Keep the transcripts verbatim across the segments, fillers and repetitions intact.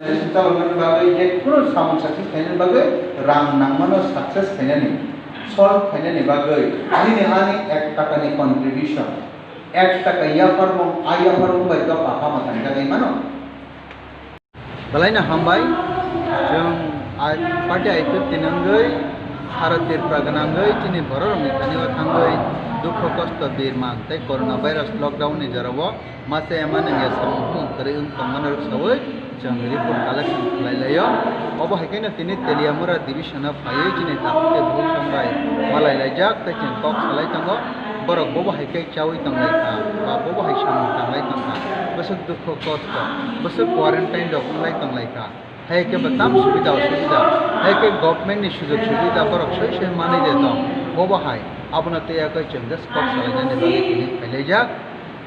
Chaloknani bagwi, je kunu samung success khainani bagwi rang nangmano success khainani, solve khainani bagwi nini ani ek takani contribution, ek taka yapharmung, a yapharmung bai dopha hama tangjagwi mano. Belai no hambai, chwng ai, party I P F T ni wngwi sara Tripura gwnangwi chini bororokni thani o thangwi dukhu kosto birman tei corona virus lockdown ni jorao masa emani wngya samung humung kwrwi wng tongmani rwksawi chwng report collection khlai laio. Obo hai kheno tini Teliamura division o phaiwi chini takhuk tei bukhuk songbai malai laijak tei chwng kok salai tongo. Borok bobo hai khe chaui tonglai kha, ba bobo hai samung tanglai tong kha, bwswk dukhu kosto, bwswk quarantine rok wnglai tonglai kha. Hai khe bo tam subida osubida, hai khe government ni sujog subida borok soi soi manwi de tong, bobo hai abono tei yakwi chwng just kok salainani bagwi tini phailaijak.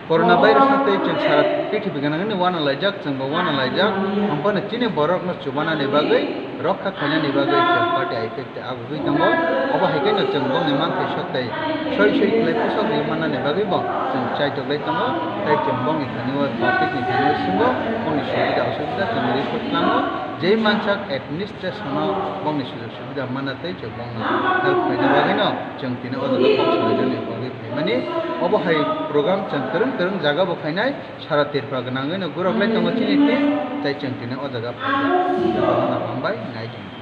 Corona virus no tei chwng sara prithibi gwnangni uanalaijak, chwngbo uanalaijak, hwnphano chini borokno chubanani bagwi, rokha khainani bagwi chwng party I P F T agugwi tongo. Obo hai kheno chwng bongni manthai sok tei soi soi khlai pusok rwi mannani bagwi bo chwng chaitoklai tongo, tei chwng bongni thani o public ni thani o swngo, bongni subida osubida chwng report klango, jei mansak administration o bongni sujog subida manna tei chwng bongno help khaina bagwino chwng tini o jaga kok salainani bagwi phaimani. Obo hai program chwng kwrwng kwrwng jaga bo khainai, sara Tripura gwnangwino gurok lai tongo chini team, tei chwng tini o jaga phaijak. Jotono hambai nai tongdi.